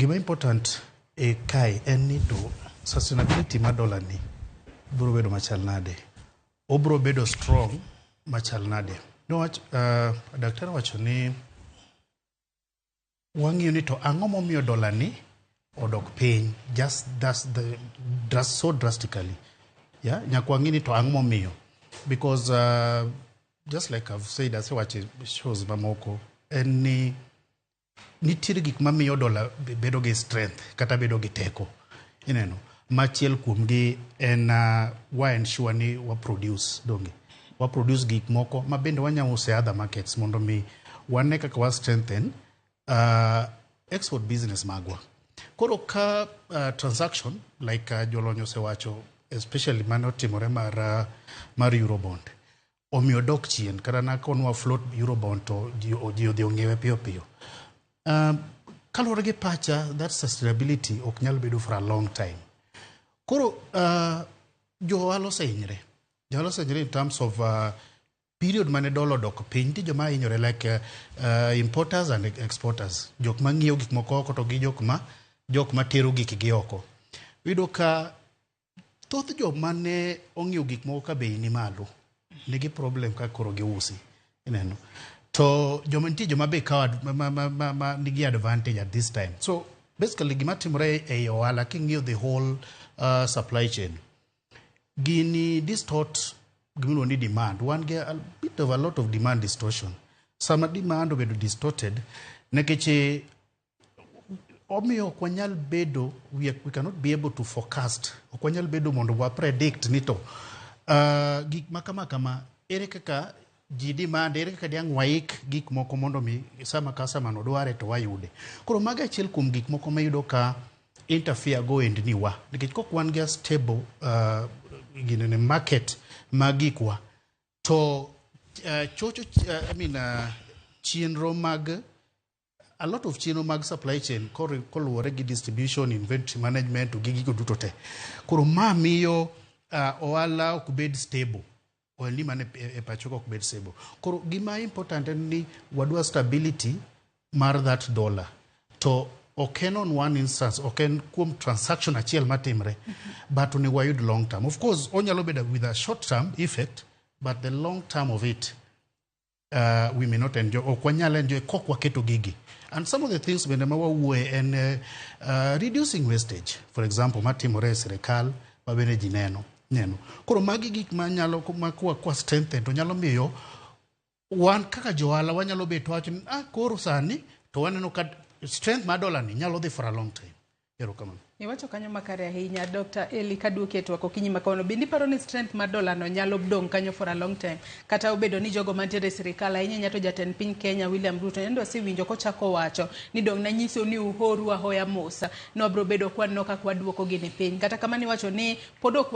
Gima important e kae en ni to sustainability mar dollar ni biro bedo machal nade, obiro bedo strong machal nade. Niwach daktari wacho ni wang'iyo ni to ang'o momiyo dollar ni odok piny just that's the so drastically. Yeah, nyaka wang'i ni to ang'o momiyo, because just like I've said, asewacho e shows mamoko, en ni nitiere gik mamiyo dola bedo gi strength kata bedo gi teko. Ineno, machiel kuomgi en wa ensure ni wa produce, donge wa produce gik moko ma bende wanya uso e other markets mondo mi wane kaka wa strengthen export business magwa. Koro ka transaction like jolony osewacho, especially mane otimore mar Eurobond, omiyo dok chien kata nakonwa float Eurobond to ji odhi ong'iewe piyo piyo. Kaluwore gi pacha, that sustainability ok nyal bedo for a long time. Koro jo ohala osehinyre. Jo ohala osehinyre in terms of period mane dola odok piny. Nitie joma hinyore like importers and exporters, jok ma ng'iewo gik moko oko to gi jok ma tero gikgi oko. Iyudo ka thoth joma ne ong'iewo gik moko ka bei ni malo nigi problem ka koro giusi. Ineno, to joma nitie, joma be kawo ma nigi advantage at this time. So basically gima timore ei ohala, king'iyo the whole supply chain, gini distort gimiluongo ni demand. Wan gi a bit of a lot of demand distortion. Sama demand obedo distorted nikech omiyo ok wanyal bedo, we cannot be able to forecast, ok wanyal bedo mondo wa predict ni to gik ma kama kama ere kaka ji demand, ere kaka diang' waik gik moko mondo mi sama customer no dware to wayude. Koro mago achiel kuom gik moko mayudo ka interfere go ohendni wa, nikech kok wan gi a stable ginene market mag gikwa to chocho I mean, chenro mag a lot of chenro mag supply chain koluwore gi distribution, inventory management to gi gigo duto te. Koro ma miyo ohala ok bed stable, ohelni man e pacho ka ok bed stable. Koro gima important en ni wadwa stability mar that dollar, to ok en on one instance, ok en kuom transaction achiel matimre, but onego wayud long term. Of course onyalo bedo with a short term effect, but the long term of it we may not enjoy, ok wanyal enjoy kok waketo gigi. And some of the things bende ma wawuoye en reducing wastage, for example, matimore e sirikal ma bende ji neno neno. Koro magi gik ma nyalo ma kwa strengthen to nyalo miyo wan kaka johala wanyalo bet wacho ni koro sani to waneno ka strength mar dollar ni nyalo dhi for a long time. Erokamano. Iwacho kanyo makare ahinya, Dr. Eli. Kaduoki e twak okinyi ma kawuono, bende iparo ni strength mar dola no nyalo dong' kanyo for a long time, kata obedo ni jogo mantiere e sirikal, ahinya ahinya to jatend piny Kenya William Ruto, nendo asewinjo kochako wacho ni dong' nanyiso ni uhoru ahoya mos, ni wabiro bedo kwaneno kaka waduoko gini piny? Kata kamano iwacho ni pod ok